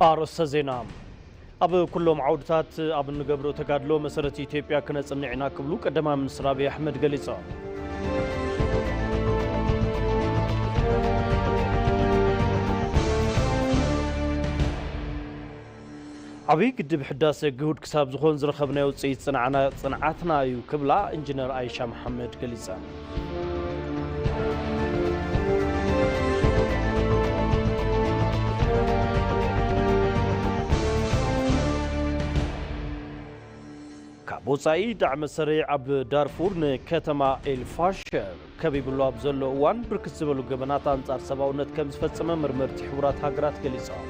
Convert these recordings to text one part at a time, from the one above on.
ኣርእስተ ዜና። ኣብ ኩሎም ዓውድታት ኣብ እንገብሮ ተጋድሎ መሰረት ኢትዮጵያ ክነጽንዕ ኢና ክብሉ ቀዳማይ ሚኒስትር ኣብይ ኣሕመድ ገሊጾም። ዓብዪ ግድብ ሕዳሰ ግሁድ ክሳብ ዝኾን ዝረኸብናዮ ውፅኢት ፅንዓና-፣ ፅንዓትና እዩ ክብላ ኢንጂነር ኣይሻ መሓመድ ገሊፀን። ካብ ወጻኢ ዳዕመ ሰሪዕ ኣብ ዳርፉር ንከተማ ኤልፋሸር ከቢብሉ ኣብ ዘሎ እዋን፣ ብርክት ዝበሉ ገበናት ኣንጻር ሰብኣውነት ከም ዝፈጸመ መርመርቲ ሕቡራት ሃገራት ገሊጾም።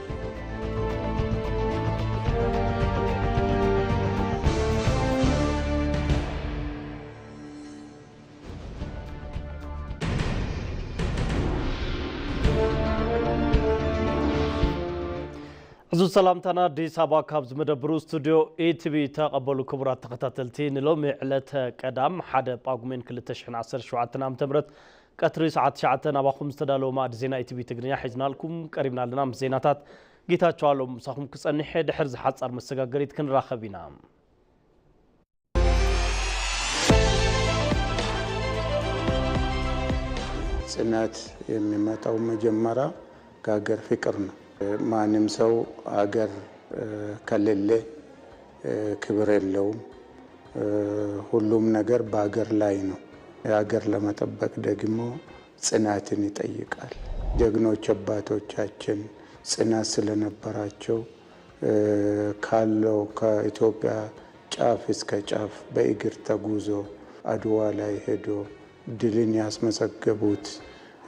ሕዙ ሰላምታና ኣዲስ ኣበባ ካብ ዝመደብሩ ስቱድዮ ኢቲቪ ተቐበሉ። ክቡራት ተኸታተልቲ፣ ንሎሚ ዕለተ ቀዳም ሓደ ጳጉሜን ክልተ ሽሕን ዓሰርተ ሸውዓተን ዓመተ ምህረት ቀትሪ ሰዓት ትሽዓተ ናባኹም ዝተዳለወ ማዕዲ ዜና ኢቲቪ ትግርኛ ሒዝናልኩም ቀሪብና ኣለና። ምስ ዜናታት ጌታቸው ኣሎም ምሳኹም ክጸንሕ፣ ድሕሪ ዝሓጻር መሰጋገሪት ክንራኸብ ኢና። ጽናት የሚመጣው መጀመሪያ ከሀገር ፍቅር ነው። ማንም ሰው አገር፣ እ፣ ከሌለ፣ እ፣ ክብር የለውም። እ፣ ሁሉም ነገር በአገር ላይ ነው። የአገር ለመጠበቅ ደግሞ ጽናትን ይጠይቃል። ጀግኖች አባቶቻችን ጽናት ስለነበራቸው፣ እ፣ ካለው ከኢትዮጵያ ጫፍ እስከ ጫፍ በእግር ተጉዞ አድዋ ላይ ሄዶ ድልን ያስመዘገቡት፣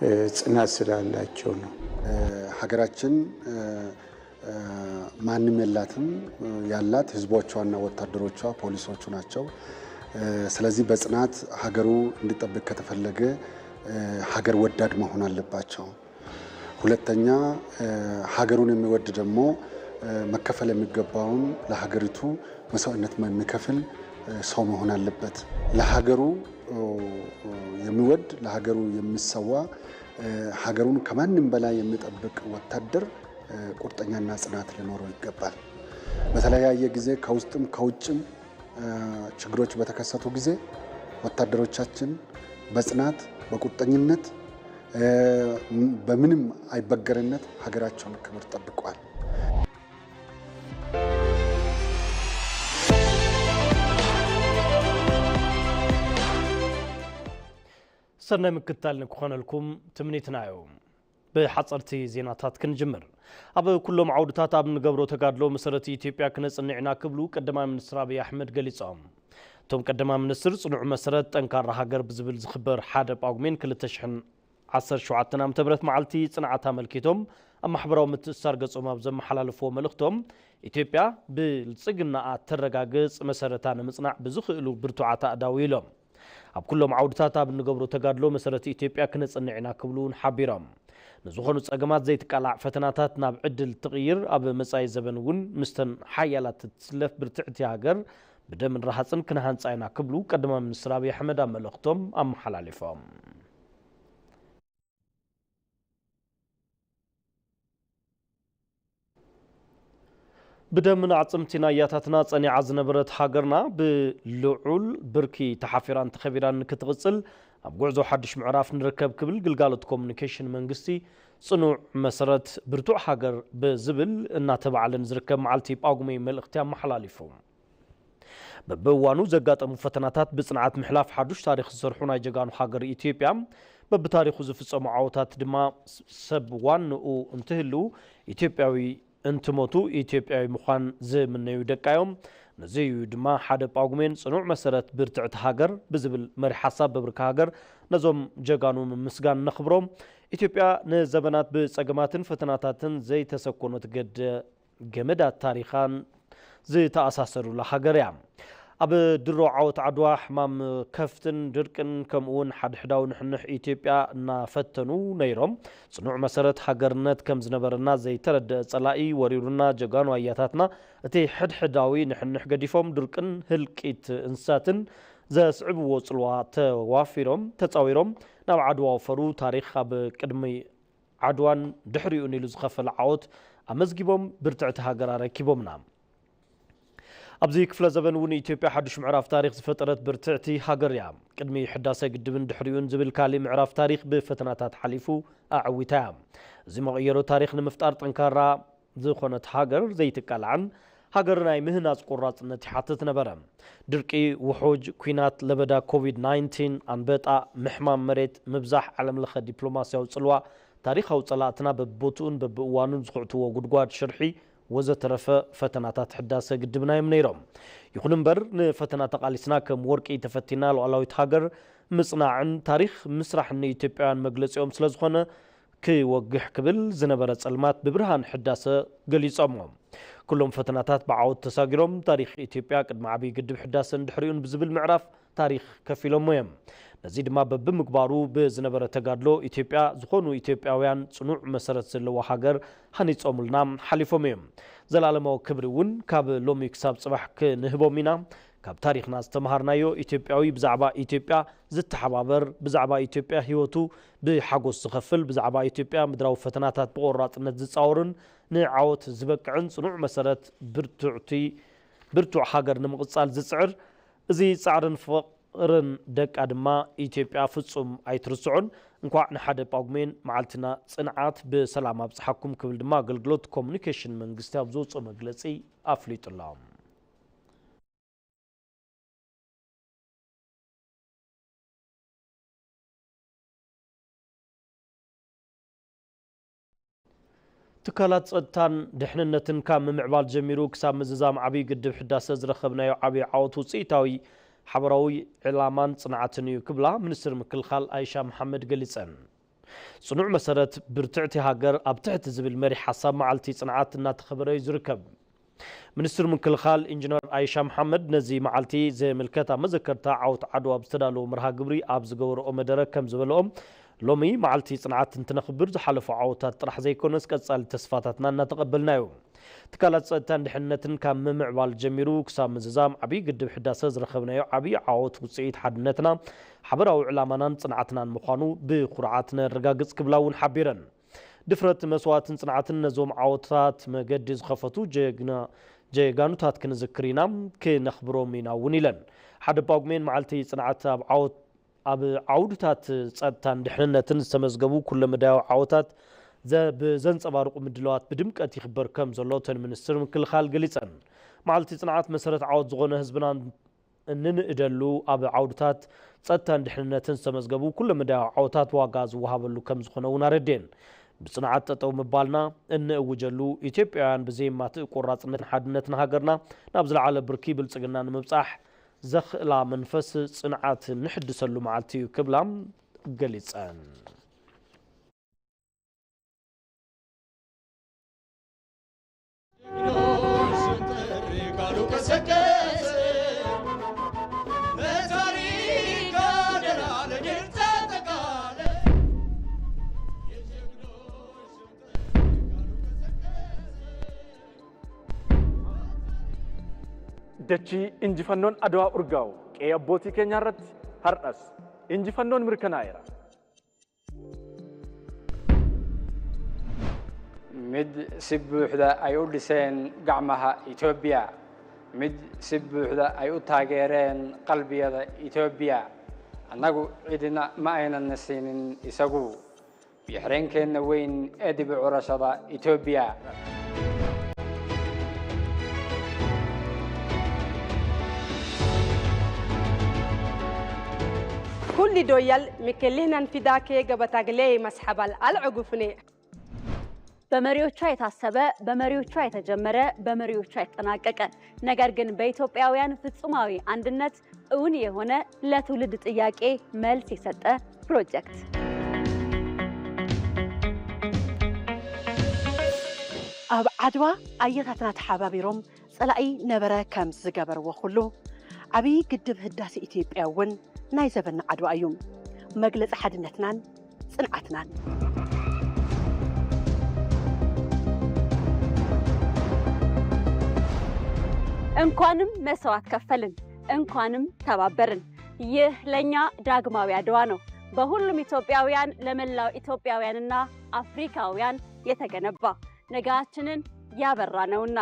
እ፣ ጽናት ስላላቸው ነው። እ፣ ሀገራችን፣ እ፣ እ፣ ማንም የላትም። ያላት ህዝቦቿና ወታደሮቿ፣ ፖሊሶቹ ናቸው። እ፣ ስለዚህ በጽናት ሀገሩ እንዲጠብቅ ከተፈለገ፣ እ፣ ሀገር ወዳድ መሆን አለባቸው። ሁለተኛ፣ እ፣ ሀገሩን የሚወድ ደግሞ፣ እ፣ መከፈል የሚገባውን ለሀገሪቱ መስዋዕትነት የሚከፍል፣ እ፣ ሰው መሆን አለበት። ለሀገሩ፣ እ፣ የሚወድ፣ ለሀገሩ የሚሰዋ፣ እ፣ ሀገሩን ከማንም በላይ የሚጠብቅ ወታደር፣ እ፣ ቁርጠኛና ጽናት ሊኖረው ይገባል። በተለያየ ጊዜ ከውስጥም ከውጭም፣ እ፣ ችግሮች በተከሰቱ ጊዜ ወታደሮቻችን በጽናት፣ በቁርጠኝነት፣ እ፣ በምንም አይበገርነት ሀገራቸውን ክብር ጠብቋል። ሰናይ ምክትታል ንክኾነልኩም ትምኒትና እዩ። ብሓጸርቲ ዜናታት ክንጅምር። ኣብ ኩሎም ዓውድታት ኣብ እንገብሮ ተጋድሎ መሰረት ኢትዮጵያ ክነጽንዕ ኢና ክብሉ ቀዳማይ ሚኒስትር ኣብይ ኣሕመድ ገሊጾም። እቶም ቀዳማይ ሚኒስትር ጽኑዕ መሰረት ጠንካራ ሃገር ብዝብል ዝኽበር ሓደ ጳጉሜን ክልተ ሽሕን ዓሰርተ ሸውዓተን ዓመተ ምህረት መዓልቲ ጽንዓት ኣመልኪቶም ኣብ ማሕበራዊ ምትእስሳር ገጾም ኣብ ዘመሓላለፍዎ መልእኽቶም፣ ኢትዮጵያ ብልጽግናኣ ተረጋግጽ መሰረታ ንምጽናዕ ብዝኽእሉ ብርቱዓት ኣእዳው ኢሎም። ኣብ ኩሎም ዓውድታት ኣብ እንገብሮ ተጋድሎ መሰረት ኢትዮጵያ ክነጽንዕ ኢና ክብሉ እውን ሓቢሮም። ንዝኾኑ ጸገማት ዘይትቃላዕ ፈተናታት ናብ ዕድል ትቕይር፣ ኣብ መጻኢ ዘበን እውን ምስተን ሓያላት እትስለፍ ብርትዕቲ ሃገር ብደምን ረሃጽን ክንሃንጻ ኢና ክብሉ ቀዳማይ ሚኒስትር ኣብይ ኣሕመድ ኣብ መልእኽቶም ኣመሓላሊፎም። ብደምን ኣዕጽምቲ ናይ ኣያታትና ጸኒዓ ዝነበረት ሃገርና ብልዑል ብርኪ ተሓፊራን ተኸቢራን ንክትቕጽል ኣብ ጉዕዞ ሓድሽ ምዕራፍ ንርከብ ክብል ግልጋሎት ኮሙኒኬሽን መንግስቲ ጽኑዕ መሰረት ብርቱዕ ሃገር ብዝብል እናተባዕለ ንዝርከብ መዓልቲ ጳጉሜ መልእኽቲ ኣመሓላሊፉ። በብእዋኑ ዘጋጠሙ ፈተናታት ብጽንዓት ምሕላፍ ሓዱሽ ታሪኽ ዝሰርሑ ናይ ጀጋኑ ሃገር ኢትዮጵያ፣ በብታሪኹ ዝፍጸሙ ዓወታት ድማ ሰብ ዋንኡ እንትህሉ፣ ኢትዮጵያዊ እንትሞቱ ኢትዮጵያዊ ምዃን ዝምነዩ ደቃዮም። ነዚ እዩ ድማ ሓደ ጳጉሜን ጽኑዕ መሰረት ብርትዕቲ ሃገር ብዝብል መሪ ሓሳብ በብርካ ሃገር ነዞም ጀጋኑ ምምስጋን ነኽብሮም። ኢትዮጵያ ንዘበናት ብጸገማትን ፈተናታትን ዘይተሰኮነት ገደ ገመዳት ታሪኻን ዝተኣሳሰሩላ ሃገር እያ። ኣብ ድሮ ዓወት ዓድዋ ሕማም ከፍትን ድርቅን ከምኡ እውን ሓድሕዳዊ ንሕንሕ ኢትዮጵያ እናፈተኑ ነይሮም። ጽኑዕ መሰረት ሃገርነት ከም ዝነበረና ዘይተረድአ ጸላኢ ወሪሩና ጀጋኑ ኣያታትና እቲ ሕድሕዳዊ ንሕንሕ ገዲፎም ድርቅን ህልቂት እንስሳትን ዘስዕብዎ ጽልዋ ተዋፊሮም ተጻዊሮም ናብ ዓድዋ ወፈሩ። ታሪኽ ኣብ ቅድሚ ዓድዋን ድሕሪኡን ኢሉ ዝኸፈለ ዓወት ኣመዝጊቦም ብርትዕቲ ሃገር ኣረኪቦምና። ኣብዚ ክፍለ ዘበን እውን ኢትዮጵያ ሓዱሽ ምዕራፍ ታሪኽ ዝፈጠረት ብርትዕቲ ሃገር እያ። ቅድሚ ሕዳሰ ግድብን ድሕሪኡን ዝብል ካሊእ ምዕራፍ ታሪኽ ብፈተናታት ሓሊፉ ኣዕዊታ እያ። እዚ መቐየሮ ታሪኽ ንምፍጣር ጠንካራ ዝኾነት ሃገር ዘይትቃላዕን ሃገር ናይ ምህናጽ ቆራጽነት ይሓትት ነበረ። ድርቂ፣ ውሑጅ፣ ኲናት፣ ለበዳ ኮቪድ ናይንቲን፣ ኣንበጣ፣ ምሕማም መሬት፣ ምብዛሕ ዓለምለኸ ዲፕሎማስያዊ ጽልዋ፣ ታሪኻዊ ጸላእትና በብቦትኡን በብእዋኑን ዝኹዕትዎ ጉድጓድ ሽርሒ ወዘተረፈ ፈተናታት ሕዳሰ ግድብና እዮም ነይሮም። ይኹን እምበር ንፈተና ተቓሊስና ከም ወርቂ ተፈቲና ሉዓላዊት ሃገር ምጽናዕን ታሪኽ ምስራሕን ንኢትዮጵያውያን መግለጺኦም ስለ ዝኾነ ክወግሕ ክብል ዝነበረ ጸልማት ብብርሃን ሕዳሰ ገሊጾሞ። ኩሎም ፈተናታት ብዓወት ተሳጊሮም ታሪኽ ኢትዮጵያ ቅድሚ ዓብዪ ግድብ ሕዳሰን ድሕሪኡን ብዝብል ምዕራፍ ታሪኽ ከፊሎሞ እዮም። ነዚ ድማ በብምግባሩ ብዝነበረ ተጋድሎ ኢትዮጵያ ዝኾኑ ኢትዮጵያውያን ጽኑዕ መሰረት ዘለዎ ሃገር ሃኒጾምልና ሓሊፎም እዮም። ዘላለማዊ ክብሪ እውን ካብ ሎሚ ክሳብ ጽባሕ ክንህቦም ኢና። ካብ ታሪኽና ዝተምሃርናዮ ኢትዮጵያዊ ብዛዕባ ኢትዮጵያ ዝተሓባበር፣ ብዛዕባ ኢትዮጵያ ህይወቱ ብሓጎስ ዝኸፍል፣ ብዛዕባ ኢትዮጵያ ምድራዊ ፈተናታት ብቆራጽነት ዝጻወርን ንዓወት ዝበቅዕን ጽኑዕ መሰረት ብርቱዕቲ ብርቱዕ ሃገር ንምቕጻል ዝጽዕር፣ እዚ ጻዕርን ፍቕርን ደቃ ድማ ኢትዮጵያ ፍጹም ኣይትርስዖን። እንኳዕ ንሓደ ጳጉሜን መዓልትና ጽንዓት ብሰላም ኣብጽሓኩም ክብል ድማ ኣገልግሎት ኮሙኒኬሽን መንግስቲ ኣብ ዘውጽኦ መግለጺ ኣፍሊጡ ኣሎ። ትካላት ጸጥታን ድሕንነትን ካብ ምምዕባል ጀሚሩ ክሳብ ምዝዛም ዓብዪ ግድብ ሕዳሰ ዝረኸብናዮ ዓብዪ ዓወት ውፅኢታዊ ሓበራዊ ዕላማን ጽንዓትን እዩ ክብላ ሚኒስትር ምክልኻል ኣይሻ መሓመድ ገሊጸን። ጽኑዕ መሰረት ብርትዕቲ ሃገር ኣብ ትሕቲ ዝብል መሪሕ ሓሳብ መዓልቲ ጽንዓት እናተኸበረ እዩ ዝርከብ። ሚኒስትር ምክልኻል ኢንጂነር ኣይሻ መሓመድ ነዚ መዓልቲ ዝምልከት ኣብ መዘከርታ ዓወት ዓድዋ ኣብ ዝተዳለወ መርሃ ግብሪ ኣብ ዝገበረኦ መደረ ከም ዝበለኦ፣ ሎሚ መዓልቲ ጽንዓት እንትነኽብር ዝሓለፉ ዓወታት ጥራሕ ዘይኮነስ ቀጻሊ ተስፋታትና እናተቐበልና እዩ። ትካላት ጸጥታን ድሕንነትን ካብ ምምዕባል ጀሚሩ ክሳብ ምዝዛም ዓብዪ ግድብ ሕዳሰ ዝረኸብናዮ ዓብዪ ዓወት ውጽኢት ሓድነትና፣ ሓበራዊ ዕላማናን ጽንዓትናን ምዃኑ ብኹርዓት ነረጋግጽ ክብላ እውን ሓቢረን። ድፍረት መስዋእትን ጽንዓትን ነዞም ዓወታት መገዲ ዝኸፈቱ ጀግና ጀጋኑታት ክንዝክር ኢና፣ ክነኽብሮም ኢና እውን ኢለን። ሓደ ጳጉሜን መዓልቲ ጽንዓት ኣብ ዓወት ኣብ ዓውድታት ጸጥታን ድሕንነትን ዝተመዝገቡ ኩለመዳያዊ ዓወታት ዘ- ብዘንጸባርቑ ምድላዋት ብድምቀት ይኽበር ከም ዘሎ እተን ሚኒስትር ምክልኻል ገሊጸን። መዓልቲ ጽንዓት መሰረት ዓወት ዝኾነ ህዝብና እንንእደሉ፣ ኣብ ዓውድታት ጸጥታን ድሕንነትን ዝተመዝገቡ ኩለመዳያዊ ዓወታት ዋጋ ዝወሃበሉ ከም ዝኾነ እውን ኣረድኤን። ብጽንዓት ጠጠው ምባልና እንእውጀሉ፣ ኢትዮጵያውያን ብዘየማትእ ቆራጽነትን ሓድነትን ሃገርና ናብ ዝለዓለ ብርኪ ብልጽግና ንምብጻሕ ዘኽእላ መንፈስ ጽንዓት ንሕድሰሉ መዓልቲ እዩ ክብላ ገሊጸን። Dachii injifannoon Adwaa urgaawu qe'ee abbootii keenyaa irratti har'as injifannoon mirkanaa'eera. Mid si buuxda ay u dhiseen gacmaha Itoobiya, mid si buuxda ay u taageereen qalbiyada Itoobiya. Annagu cidina ma aynan na siinin isagu. Biyo-xireenkeenna weyn ee dib u curashada Itoobiya. ኩሊ ዶያል ምክልህናን ፊዳኬ ገበታግሌ መስሐባል አልዕጉፍኔ። በመሪዎቿ የታሰበ፣ በመሪዎቿ የተጀመረ፣ በመሪዎቿ የተጠናቀቀ፣ ነገር ግን በኢትዮጵያውያን ፍጹማዊ አንድነት እውን የሆነ፣ ለትውልድ ጥያቄ መልስ የሰጠ ፕሮጀክት። ኣብ ዓድዋ ኣየታትና ተሓባቢሮም ጸላኢ ነበረ ከም ዝገበርዎ ኩሉ፣ ዓብዪ ግድብ ህዳሴ ኢትዮጵያ እውን ናይ ዘበንና ዓድዋ እዩ። መግለጺ ሓድነትናን ጽንዓትናን። እንኳንም መስዋዕት ከፈልን፣ እንኳንም ተባበርን። ይህ ለእኛ ዳግማዊ አድዋ ነው። በሁሉም ኢትዮጵያውያን፣ ለመላው ኢትዮጵያውያንና አፍሪካውያን የተገነባ ነገያችንን ያበራ ነውና።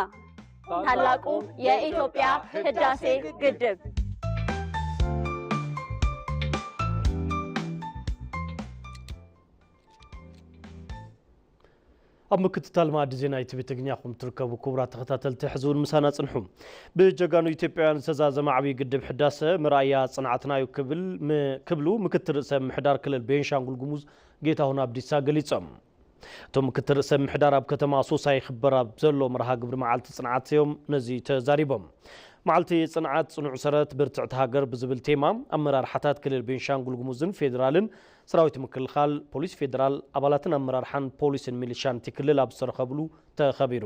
ታላቁ የኢትዮጵያ ህዳሴ ግድብ። ኣብ ምክትታል ማዕዲ ዜና ኢቲቪ ትግርኛ ኹም ትርከቡ ክቡራት ተኸታተልቲ፣ ሕዚ እውን ምሳና ጽንሑ። ብጀጋኑ ኢትዮጵያውያን ዝተዛዘመ ዓብዪ ግድብ ሕዳሰ መርኣያ ጽንዓትና እዩ ክብል ም-፣ ክብሉ ምክትል ርእሰ ምሕዳር ክልል ቤንሻንጉል ጉሙዝ ጌታሁን ኣብዲሳ ገሊጾም። እቶም ምክትል ርእሰ ምሕዳር ኣብ ከተማ ኣሶሳ ይኽበር ኣብ ዘሎ መርሃ ግብሪ መዓልቲ ጽንዓት እዮም ነዚ ተዛሪቦም። መዓልቲ ጽንዓት ጽኑዕ ሰረት ብርትዕቲ ሃገር ብዝብል ቴማ ኣመራርሓታት ክልል ቤንሻንጉል ጉሙዝን ፌዴራልን ሰራዊት ምክልኻል፣ ፖሊስ ፌዴራል፣ ኣባላትን ኣመራርሓን ፖሊስን ሚሊሻን እቲ ክልል ኣብ ዝተረኸብሉ ተኸቢሩ።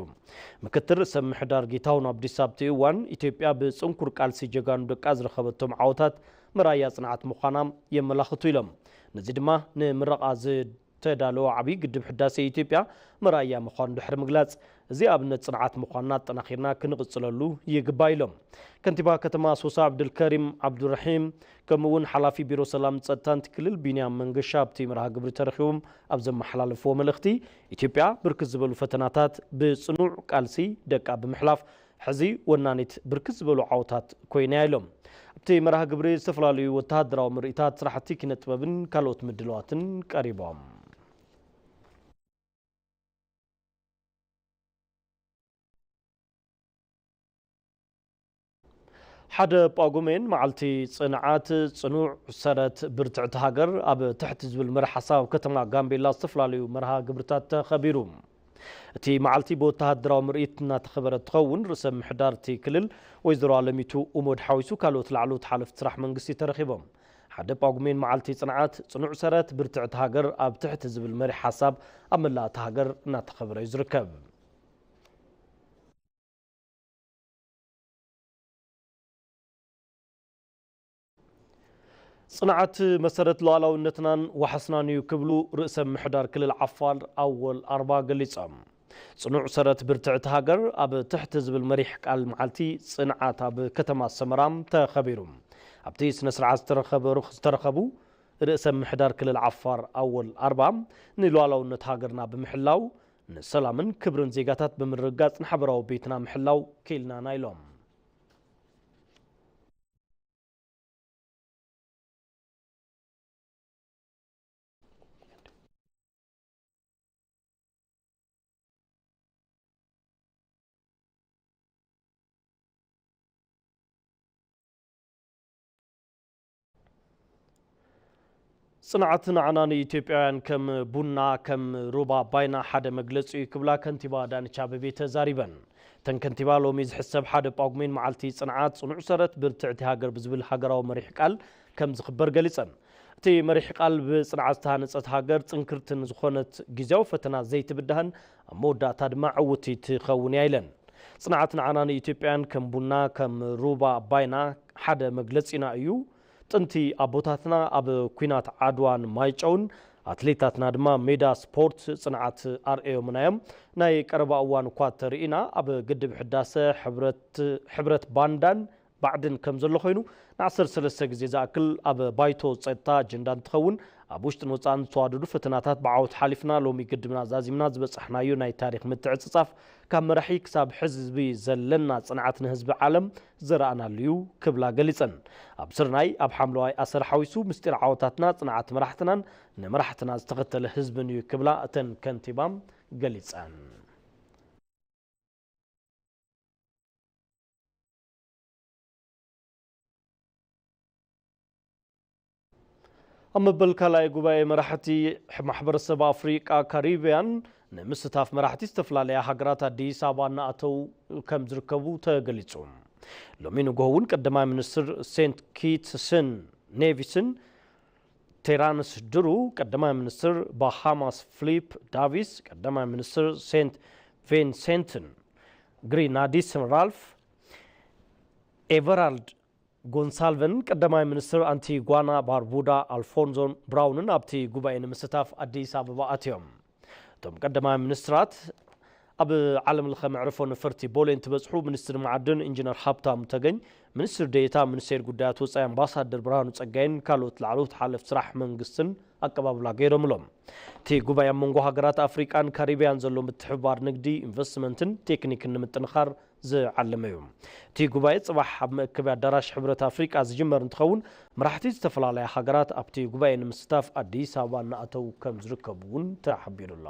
ምክትል ርእሰ ምሕዳር ጌታሁን ኣብዲሳ ኣብቲ እዋን ኢትዮጵያ ብጽንኩር ቃልሲ ጀጋኑ ደቃ ዝረኸበቶም ዓወታት መርኣያ ጽንዓት ምዃና የመላኽቱ ኢሎም። ነዚ ድማ ንምረቓ ዝ-፣ ተዳለወ ዓብዪ ግድብ ሕዳሴ ኢትዮጵያ መርኣያ ምዃኑ ድሕሪ ምግላጽ፣ እዚ ኣብነት ጽንዓት ምዃንና ኣጠናኺርና ክንቕጽለሉ ይግባእ ኢሎም። ከንቲባ ከተማ ኣሶሳ ዓብዱልከሪም ዓብዱራሒም፣ ከምኡ እውን ሓላፊ ቢሮ ሰላም ጸጥታን እቲ ክልል ቢንያም መንገሻ ኣብቲ መርሃ ግብሪ ተረኺቦም ኣብ ዘመሓላለፍዎ መልእኽቲ፣ ኢትዮጵያ ብርክት ዝበሉ ፈተናታት ብጽኑዕ ቃልሲ ደቃ ብምሕላፍ፣ ሕዚ ወናኒት ብርክት ዝበሉ ዓወታት ኮይና ኢሎም። ኣብቲ መርሃ ግብሪ ዝተፈላለዩ ወተሃደራዊ ምርኢታት፣ ስራሕቲ ኪነ ጥበብን ካልኦት ምድላዋትን ቀሪቦም። ሓደ ጳጉሜን መዓልቲ ጽንዓት፣ ጽኑዕ ሰረት ብርትዕቲ ሃገር ኣብ ትሕቲ ዝብል መርሒ ሓሳብ ኣብ ከተማ ጋምቤላ ዝተፈላለዩ መርሃ ግብርታት ተኸቢሩ። እቲ መዓልቲ ብወተሃደራዊ ምርኢት እናተኸበረ እንትኸውን፣ ርእሰ ምሕዳር እቲ ክልል ወይዘሮ ኣለሚቱ ኡሞድ ሓዊሱ ካልኦት ላዕለዎት ሓለፍቲ ስራሕ መንግስቲ ተረኺቦም። ሓደ ጳጉሜን መዓልቲ ጽንዓት፣ ጽኑዕ ሰረት ብርትዕቲ ሃገር ኣብ ትሕቲ ዝብል መሪሕ ሓሳብ ኣብ መላእ እታ ሃገር እናተኸበረ እዩ ዝርከብ። ጽንዓት መሰረት ሉዓላውነትናን ዋሕስናን እዩ ክብሉ ርእሰ ምሕዳር ክልል ዓፋር ኣወል ኣርባ ገሊጾም። ጽኑዕ ሰረት ብርትዕቲ ሃገር ኣብ ትሕቲ ዝብል መሪሕ ቃል መዓልቲ ጽንዓት ኣብ ከተማ ሰመራ ተኸቢሩ። ኣብቲ ስነ ስርዓት ዝተረኸበ-፣ ዝተረኸቡ ርእሰ ምሕዳር ክልል ዓፋር ኣወል ኣርባ፣ ንሉዓላውነት ሃገርና ብምሕላው ንሰላምን ክብርን ዜጋታት ብምርግጋጽ ንሓበራዊ ቤትና ምሕላው ክኢልናና ኢሎም። ጽንዓት ንዓና ንኢትዮጵያውያን ከም ቡና፣ ከም ሩባ ኣባይና ሓደ መግለጺ እዩ ክብላ ከንቲባ ኣዳነች ኣቤቤ ተዛሪበን። እተን ከንቲባ ሎሚ ዝሕሰብ ሓደ ጳጉሜን መዓልቲ ጽንዓት፣ ጽኑዕ ሰረት ብርትዕቲ ሃገር ብዝብል ሃገራዊ መሪሕ ቃል ከም ዝኽበር ገሊጸን። እቲ መሪሕ ቃል ብጽንዓት ዝተሃነጸት ሃገር ጽንክርትን ዝኾነት ግዜያዊ ፈተና ዘይትብዳህን ኣብ መወዳእታ ድማ ዕውቲ ትኸውን እያ ኢለን። ጽንዓት ንዓና ንኢትዮጵያን ከም ቡና ከም ሩባ ኣባይና ሓደ መግለጺና እዩ። ጥንቲ ኣቦታትና ኣብ ኲናት ዓድዋን ማይጨውን ኣትሌታትና ድማ ሜዳ ስፖርት ጽንዓት ኣርእዮምና እዮም። ናይ ቀረባ እዋን እኳ ተርኢና ኣብ ግድብ ሕዳሰ ሕብረት፣ ሕብረት ባንዳን ባዕድን ከም ዘሎ ኮይኑ፣ ን ዓሰርተ ሰለስተ ግዜ ዝኣክል ኣብ ባይቶ ጸጥታ ኣጀንዳ እንትኸውን፣ ኣብ ውሽጥን ወጻእን ዝተዋደዱ ፈተናታት ብዓወት ሓሊፍና፣ ሎሚ ግድብና ዛዚምና ዝበጻሕናዮ ናይ ታሪኽ ምትዕጽጻፍ፣ ካብ መራሒ ክሳብ ሕዝቢ ዘለና ጽንዓት ንህዝቢ ዓለም ዘረኣናሉ እዩ ክብላ ገሊጸን። ኣብ ስርናይ፣ ኣብ ሓምለዋይ ኣሰር ሓዊሱ ምስጢር ዓወታትና፣ ጽንዓት መራሕትናን ንመራሕትና ዝተኸተለ ህዝብን እዩ ክብላ እተን ከንቲባ ገሊጸን። ኣብ መበል ካልኣይ ጉባኤ መራሕቲ ማሕበረሰብ ኣፍሪቃ ካሪብያን ንምስታፍ መራሕቲ ዝተፈላለያ ሃገራት ኣዲስ ኣበባ እናኣተው ከም ዝርከቡ ተገሊጹ። ሎሚ ንግሆ እውን ቀዳማይ ሚኒስትር ሴንት ኪትስን ኔቪስን፣ ቴራንስ ድሩ ቀዳማይ ሚኒስትር ባሃማስ፣ ፊሊፕ ዳቪስ ቀዳማይ ሚኒስትር ሴንት ቪንሴንትን ግሪናዲስን፣ ራልፍ ኤቨራልድ ጎንሳልቨን ቀዳማይ ሚኒስትር ኣንቲጓና ባርቡዳ ኣልፎንዞ ብራውንን ኣብቲ ጉባኤ ንምስታፍ ኣዲስ ኣበባ ኣትዮም። እቶም ቀዳማይ ሚኒስትራት ኣብ ዓለም ለኸ መዕርፎ ነፈርቲ ቦሌ እንትበጽሑ፣ ሚኒስትር መዓድን ኢንጂነር ሃብታሙ ተገኝ፣ ሚኒስትር ዴኤታ ሚኒስቴር ጉዳያት ወጻኢ ኣምባሳደር ብርሃኑ ጸጋይን ካልኦት ላዕለዎት ሓለፍቲ ስራሕ መንግስትን ኣቀባብላ ገይሮምሎም። እቲ ጉባኤ ኣብ መንጎ ሃገራት ኣፍሪቃን ካሪብያን ዘሎ ምትሕብባር ንግዲ፣ ኢንቨስትመንትን ቴክኒክን ንምጥንኻር ዝዓለመ እዩ። እቲ ጉባኤ ጽባሕ ኣብ መእከቢ ኣዳራሽ ሕብረት ኣፍሪቃ ዝጅመር እንትኸውን፣ መራሕቲ ዝተፈላለያ ሃገራት ኣብቲ ጉባኤ ንምስታፍ ኣዲስ ኣበባ እናኣተው ከም ዝርከቡ እውን ተሓቢሩ ኣሎ።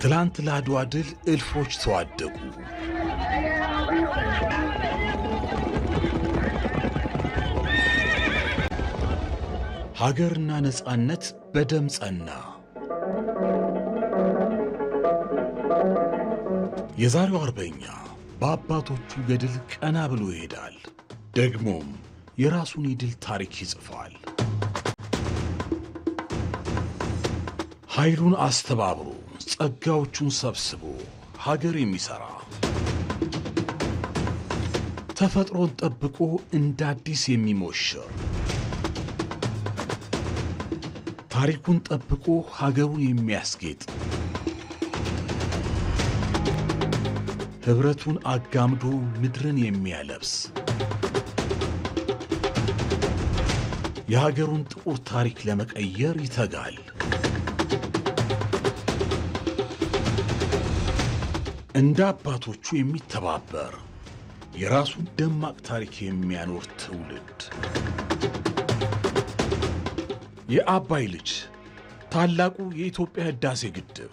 ትላንት ለአድዋ ድል እልፎች ተዋደቁ። ሀገርና ነጻነት በደም ጸና። የዛሬው አርበኛ በአባቶቹ ገድል ቀና ብሎ ይሄዳል። ደግሞም የራሱን የድል ታሪክ ይጽፋል። ኃይሉን አስተባብሮ ጸጋዎቹን ሰብስቦ ሀገር የሚሰራ፣ ተፈጥሮን ጠብቆ እንደ አዲስ የሚሞሽር፣ ታሪኩን ጠብቆ ሀገሩን የሚያስጌጥ፣ ህብረቱን አጋምዶ ምድርን የሚያለብስ፣ የሀገሩን ጥቁር ታሪክ ለመቀየር ይተጋል። እንደ አባቶቹ የሚተባበር፣ የራሱን ደማቅ ታሪክ የሚያኖር ትውልድ። የአባይ ልጅ፣ ታላቁ የኢትዮጵያ ህዳሴ ግድብ፣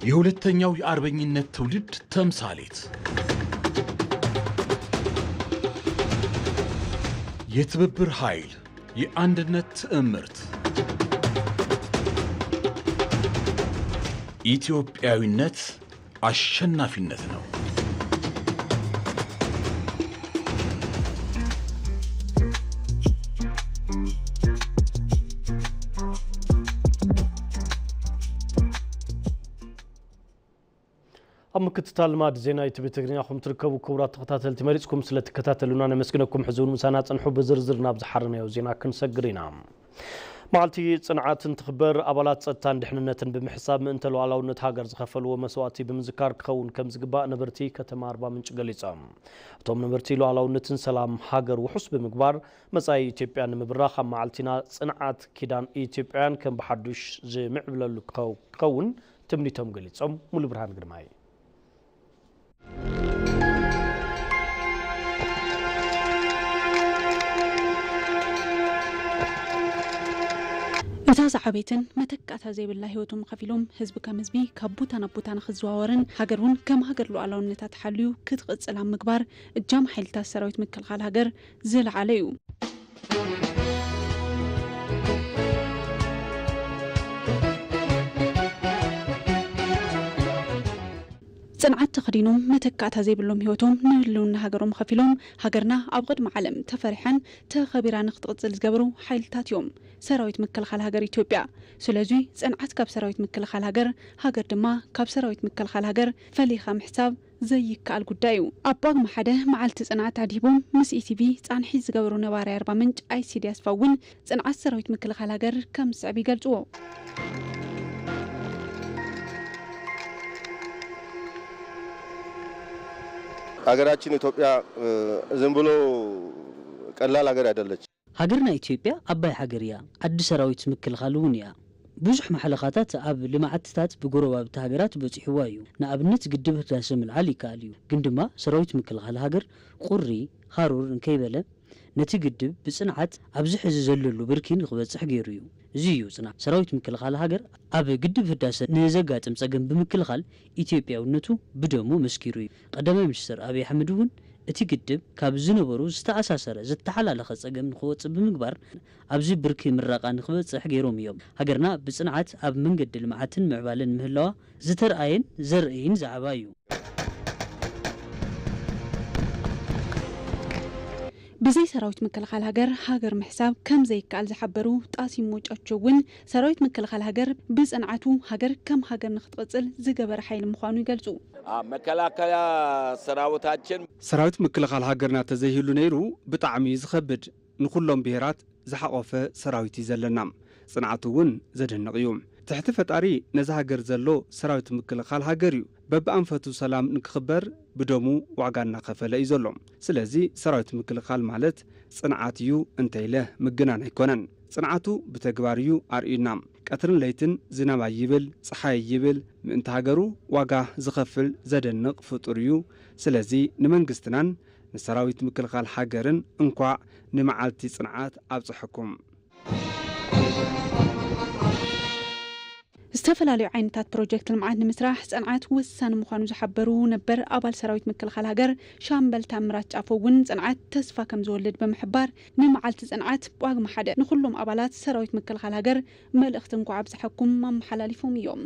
የሁለተኛው የአርበኝነት ትውልድ ተምሳሌት፣ የትብብር ኃይል፣ የአንድነት ትዕምርት። ኢትዮጵያዊነት አሸናፊነት ነው። ኣብ ምክትታል ልማድ ዜና ዩቲቪ ትግርኛ ኹም ትርከቡ ክቡራት ተኸታተልቲ፣ መሪጽኩም ስለ ትከታተሉና ነመስግነኩም። ሕዚ እውን ምሳና ጽንሑ። ብዝርዝር ናብ ዝሓረናዮ ዜና ክንሰግር ኢና። መዓልቲ ጽንዓት እንትኽበር፣ ኣባላት ጸጥታን ድሕንነትን ብምሕሳብ ምእንተ ሉዓላውነት ሃገር ዝኸፈልዎ መስዋእቲ ብምዝካር ክኸውን ከም ዝግባእ ነበርቲ ከተማ ኣርባ ምንጭ ገሊጾም። እቶም ነበርቲ፣ ሉዓላውነትን ሰላም ሃገር ውሑስ ብምግባር፣ መጻኢ ኢትዮጵያ ንምብራኽ ኣብ መዓልቲና ጽንዓት ኪዳን ኢትዮጵያውያን ከም ብሓዱሽ ዝምዕብለሉ ክኸው-፣ ክኸውን ትምኒቶም ገሊጾም። ሙሉ ብርሃን ግርማይ። እታ ዝዓበየትን መተካእታ ዘይብላ ህይወቶም ከፊሎም፣ ህዝቢ ከም ህዝቢ ካብ ቦታ ናብ ቦታ ንኽዘዋወርን ሃገር እውን ከም ሃገር ሉዓላውነታ ተሓልዩ ክትቕጽል ኣብ ምግባር እጃም ሓይልታት ሰራዊት ምክልኻል ሃገር ዝለዓለ እዩ። ጽንዓት ተኸዲኖም፣ መተካእታ ዘይብሎም ህይወቶም ንህልውና ሃገሮም ከፊሎም፣ ሃገርና ኣብ ቅድሚ ዓለም ተፈሪሓን ተኸቢራ ንክትቕጽል ዝገበሩ ሓይልታት እዮም ሰራዊት ምክልኻል ሃገር ኢትዮጵያ። ስለዚ ጽንዓት ካብ ሰራዊት ምክልኻል ሃገር፣ ሃገር ድማ ካብ ሰራዊት ምክልኻል ሃገር ፈሊኻ ምሕሳብ ዘይከኣል ጉዳይ እዩ። ኣብ ጳጉመ ሓደ መዓልቲ ጽንዓት ኣድሂቦም ምስ ኢቲቪ ጻንሒት ዝገበሩ ነባራይ ኣርባ ምንጭ ኣይሲዲ ኣስፋው እውን ጽንዓት ሰራዊት ምክልኻል ሃገር ከም ዝስዕብ ይገልጽዎ። ሀገራችን ኢትዮጵያ፣ እ፣ ዝም ብሎ ቀላል ሀገር አይደለች። ሃገርና ኢትዮጵያ ዓባይ ሃገር እያ። ዓዲ ሰራዊት ምክልኻል እውን እያ። ብዙሕ ማሕለኻታት ኣብ ልምዓትታት ብጎረባብቲ ሃገራት በፂሕዋ እዩ። ንኣብነት ግድብ ህዳሰ ምልዓል ይከኣል እዩ። ግን ድማ ሰራዊት ምክልኻል ሃገር ቁሪ፣ ሃሩር እንከይበለ ነቲ ግድብ ብፅንዓት ኣብዚ ሕዚ ዘለሉ ብርኪ ንክበፅሕ ገይሩ እዩ። እዚ እዩ ፅንዓት ሰራዊት ምክልኻል ሃገር። ኣብ ግድብ ህዳሰ ንዘጋጥም ፀገም ብምክልኻል ኢትዮጵያውነቱ ብደሙ መስኪሩ እዩ። ቀዳማይ ሚኒስትር ኣብይ ኣሕመድ እውን እቲ ግድብ ካብ ዝነበሩ ዝተኣሳሰረ ዝተሓላለኸ ፀገም ንክወፅእ ብምግባር ኣብዚ ብርኪ ምረቓ ንክበፅሕ ገይሮም እዮም። ሃገርና ብፅንዓት ኣብ መንገዲ ልምዓትን ምዕባለን ምህላዋ ዝተርኣየን ዘርእይን ዛዕባ እዩ። ብዘይ ሰራዊት ምክልኻል ሃገር፣ ሃገር ምሕሳብ ከም ዘይከኣል ዝሓበሩ ጣሲሞ ጫቾ እውን፣ ሰራዊት ምክልኻል ሃገር ብጽንዓቱ ሃገር ከም ሃገር ንክትቕጽል ዝገበረ ሓይሊ ምዃኑ ይገልጹ። መከላከያ ሰራዊታችን ሰራዊት ምክልኻል ሃገርና ተዘይህሉ ነይሩ ብጣዕሚ እዩ ዝኸብድ። ንኹሎም ብሄራት ዝሓቖፈ ሰራዊት እዩ ዘለና። ጽንዓቱ እውን ዘደንቕ እዩ። ትሕቲ ፈጣሪ ነዚ ሃገር ዘሎ ሰራዊት ምክልኻል ሃገር እዩ። በብኣንፈቱ ሰላም ንክኽበር ብደሙ ዋጋ እናኸፈለ እዩ ዘሎ። ስለዚ ሰራዊት ምክልኻል ማለት ጽንዓት እዩ እንተኢለ ምግናን ኣይኮነን። ጽንዓቱ ብተግባር እዩ ኣርእዩና። ቀትርን ለይትን ዝናብ ኣይብል፣ ጸሓይ ኣይብል፣ ምእንቲ ሃገሩ ዋጋ ዝኸፍል ዘደንቕ ፍጡር እዩ። ስለዚ ንመንግስትናን ንሰራዊት ምክልኻል ሃገርን እንኳዕ ንመዓልቲ ጽንዓት ኣብጽሐኩም። ዝተፈላለዩ ዓይነታት ፕሮጀክት ልምዓት ንምስራሕ ጽንዓት ወሳኒ ምዃኑ ዝሓበሩ ነበር ኣባል ሰራዊት ምክልኻል ሃገር ሻምበል ታምራት ጫፎ እውን፣ ጽንዓት ተስፋ ከም ዝወልድ ብምሕባር፣ ንመዓልቲ ጽንዓት ጳጉሚ ሓደ ንኹሎም ኣባላት ሰራዊት ምክልኻል ሃገር መልእኽቲ እንኳዕ ኣብጽሐኩም ኣመሓላሊፎም እዮም።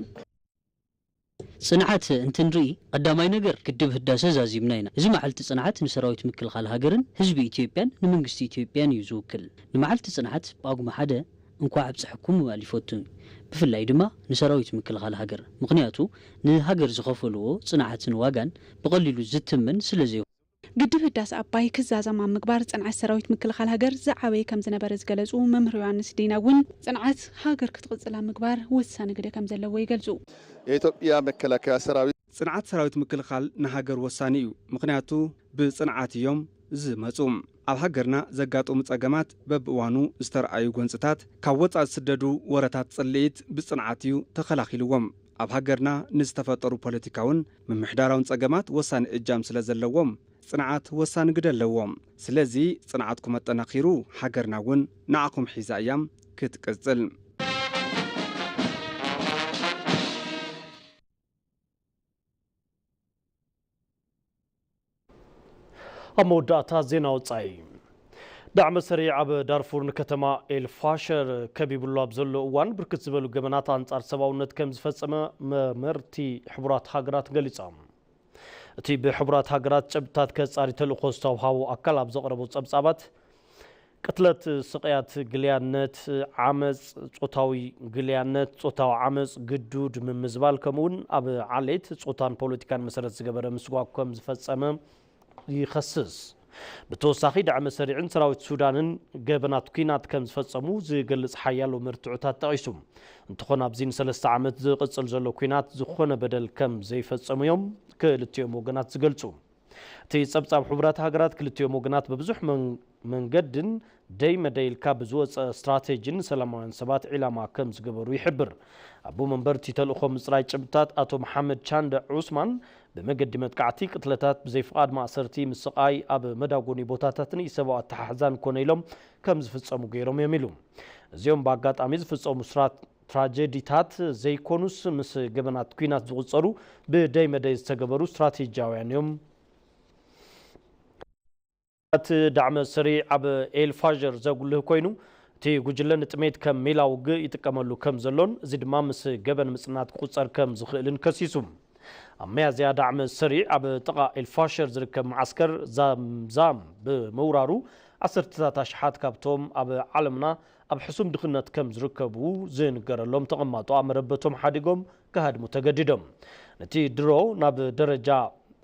ጽንዓት እንትንርኢ፣ ቀዳማይ ነገር ግድብ ህዳሰ ዛዚምና ኢና። እዚ መዓልቲ ጽንዓት ንሰራዊት ምክልኻል ሃገርን ህዝቢ ኢትዮጵያን ንመንግስቲ ኢትዮጵያን እዩ ዝውክል። ንመዓልቲ ጽንዓት ጳጉሚ ሓደ እንኳዕ ኣብጽሐኩም ምባል ይፈቱ። ብፍላይ ድማ ንሰራዊት ምክልኻል ሃገር። ምኽንያቱ ንሃገር ዝኸፈልዎ ጽንዓትን ዋጋን ብቐሊሉ ዝትመን ስለ ዘይኮነ። ግድብ ህዳሰ ኣባይ ክዛዘም ኣብ ምግባር ጽንዓት ሰራዊት ምክልኻል ሃገር ዝዓበየ ከም ዝነበረ ዝገለጹ መምህር ዮሃንስ ዲና እውን፣ ጽንዓት ሃገር ክትቕጽል ኣብ ምግባር ወሳኒ ግደ ከም ዘለዎ ይገልጹ። የኢትዮጵያ መከላከያ ሰራዊት ጽንዓት ሰራዊት ምክልኻል ንሃገር ወሳኒ እዩ። ምኽንያቱ ብጽንዓት እዮም ዝመጹ። ኣብ ሃገርና ዘጋጥሙ ጸገማት፣ በብእዋኑ ዝተርኣዩ ጎንጽታት፣ ካብ ወጻኢ ዝስደዱ ወረታት ጽልኢት ብጽንዓት እዩ ተኸላኺልዎም። ኣብ ሃገርና ንዝተፈጠሩ ፖለቲካውን ምምሕዳራውን ጸገማት ወሳኒ እጃም ስለ ዘለዎም፣ ጽንዓት ወሳኒ ግደ ኣለዎም። ስለዚ ጽንዓትኩም ኣጠናኺሩ፣ ሃገርና እውን ንዓኹም ሒዛ እያ ክትቅጽል። ኣብ መወዳእታ ዜና ወጻኢ። ዳዕመ ሰሪዕ ኣብ ዳርፉር ንከተማ ኤልፋሸር ከቢብሉ ኣብ ዘሎ እዋን፣ ብርክት ዝበሉ ገበናት ኣንጻር ሰብኣውነት ከም ዝፈጸመ መመርቲ ሕቡራት ሃገራት ገሊጻ። እቲ ብሕቡራት ሃገራት ጨብጥታት ከጻሪ ተልእኾ ዝተውሃቦ ኣካል ኣብ ዘቕረቦ ጸብጻባት፣ ቅትለት፣ ስቕያት፣ ግልያነት፣ ዓመጽ፣ ጾታዊ ግልያነት፣ ጾታዊ ዓመጽ፣ ግዱድ ምምዝባል፣ ከምኡውን ኣብ ዓሌት፣ ጾታን ፖለቲካን መሰረት ዝገበረ ምስጓግ ከም ዝፈጸመ ይኸስስ። ብተወሳኺ፣ ዳዕመ ሰሪዕን ሰራዊት ሱዳንን ገበናት ኲናት ከም ዝፈጸሙ ዝገልጽ ሓያሎ መርትዖታት ጠቒሱ። እንተኾነ፣ ኣብዚ ንሰለስተ ዓመት ዝቕጽል ዘሎ ኲናት ዝኾነ በደል ከም ዘይፈጸሙ እዮም ክልቲኦም ወገናት ዝገልጹ። እቲ ጸብጻብ ሕቡራት ሃገራት፣ ክልቲኦም ወገናት ብብዙሕ መን-፣ መንገድን ደይ መደይ ኢልካ ብዝወጸ ስትራቴጂን ሰላማውያን ሰባት ዒላማ ከም ዝገበሩ ይሕብር። ኣቦ መንበር እቲ ተልእኾ ምጽራይ ጭብጥታት ኣቶ መሓመድ ቻንደ ዑስማን፣ ብመገዲ መጥቃዕቲ፣ ቅትለታት፣ ብዘይፍቓድ ማእሰርቲ፣ ምስቓይ፣ ኣብ መዳጎኒ ቦታታትን ኢሰብኣዊ ኣተሓሕዛን ኮነ ኢሎም ከም ዝፍጸሙ ገይሮም እዮም ኢሉ። እዚኦም ብኣጋጣሚ ዝፍጸሙ ስራት-፣ ትራጀዲታት ዘይኮኑስ፣ ምስ ገበናት ኲናት ዝቑጸሩ፣ ብደይ መደይ ዝተገበሩ ስትራቴጂያውያን እዮም። እቲ ዳዕመ ሰሪዕ ኣብ ኤልፋዥር ዘጉልህ ኮይኑ፣ እቲ ጉጅለ ንጥሜት ከም ሜላ ውግእ ይጥቀመሉ ከም ዘሎን፣ እዚ ድማ ምስ ገበን ምጽናት ክቑጸር ከም ዝኽእልን ከሲሱ። ኣብ መያዝያ፣ ዳዕመ ሰሪዕ ኣብ ጥቓ ኤልፋሸር ዝርከብ መዓስከር ዛምዛም ብምውራሩ፣ ዓሰርተታት ኣሽሓት ካብቶም ኣብ ዓለምና ኣብ ሕሱም ድኽነት ከም ዝርከቡ ዝንገረሎም ተቐማጦ ኣብ መረበቶም ሓዲጎም ክሃድሙ ተገዲዶም። ነቲ ድሮ ናብ ደረጃ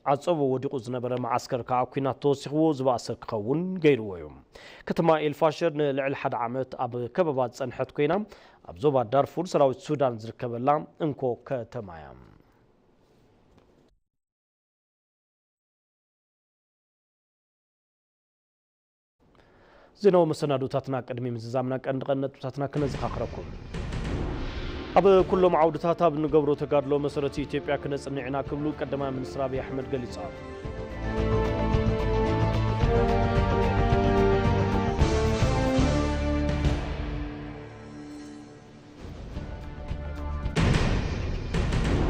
ዓጸቦ ወዲቑ ዝነበረ መዓስከር ከኣ ኲናት ተወሲኽዎ ዝበኣሰ ክኸውን ገይርዎ እዩ። ከተማ ኤልፋሸር ንልዕሊ ሓደ ዓመት ኣብ ከበባ ዝጸንሐት ኮይና፣ ኣብ ዞባ ዳርፉር ሰራዊት ሱዳን ዝርከበላ እንኮ ከተማ እያ። ዜናዊ መሰናዶታትና ቅድሚ ምዝዛምና ቀንዲ ቀንዲ ነጥብታትና ክነዘኻኽረኩም። ኣብ ኩሎም ዓውድታት ኣብ ንገብሮ ተጋድሎ መሰረት ኢትዮጵያ ክነጽንዕ ኢና ክብሉ ቀዳማይ ሚኒስትር ኣብይ ኣሕመድ ገሊጾም።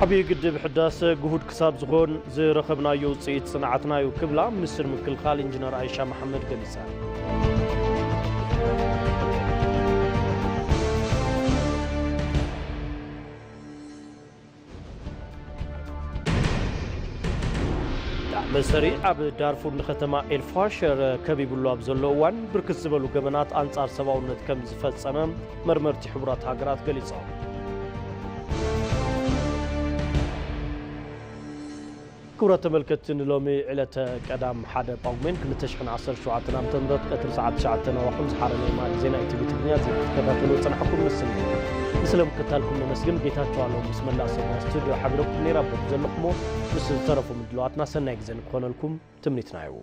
ዓብዪ ግድብ ሕዳሰ ግሁድ ክሳብ ዝኾን ዝረኸብናዮ ውፅኢት ፅንዓትና እዩ ክብላ ሚኒስትር ምክልኻል ኢንጂነር ኣይሻ መሓመድ ገሊፃ። ዳዕመ ሰሪዕ ኣብ ዳርፉር ንከተማ ኤልፋሸር ከቢብሉ ኣብ ዘሎ እዋን፣ ብርክት ዝበሉ ገበናት ኣንጻር ሰብኣውነት ከም ዝፈጸመ መርመርቲ ሕቡራት ሃገራት ገሊጾም። ክቡራት ተመልከትቲ፣ ንሎሚ ዕለተ ቀዳም ሓደ ጳጉሜን ክልተ ሽሕን ዓሰርተ ሸውዓተን ዓመተ ምህረት ቀትሪ ሰዓት ትሽዓተ ነዋኹም ዝሓረነ የማነ ዜና ኢቲቪ ትግርኛ ዜና ክትከታተሉ ዝጸናሕኩም ንስኒ። ንስለ ምክትታልኩም ነመስግን። ጌታቸው ኣሎም ምስ መላእ ሰብና ስቱድዮ ሓቢረኩም ነይራ። በቲ ዘለኹሞ ምስ ዝተረፉ ምድላዋትና ሰናይ ግዜ ንክኾነልኩም ትምኒትና እዩ።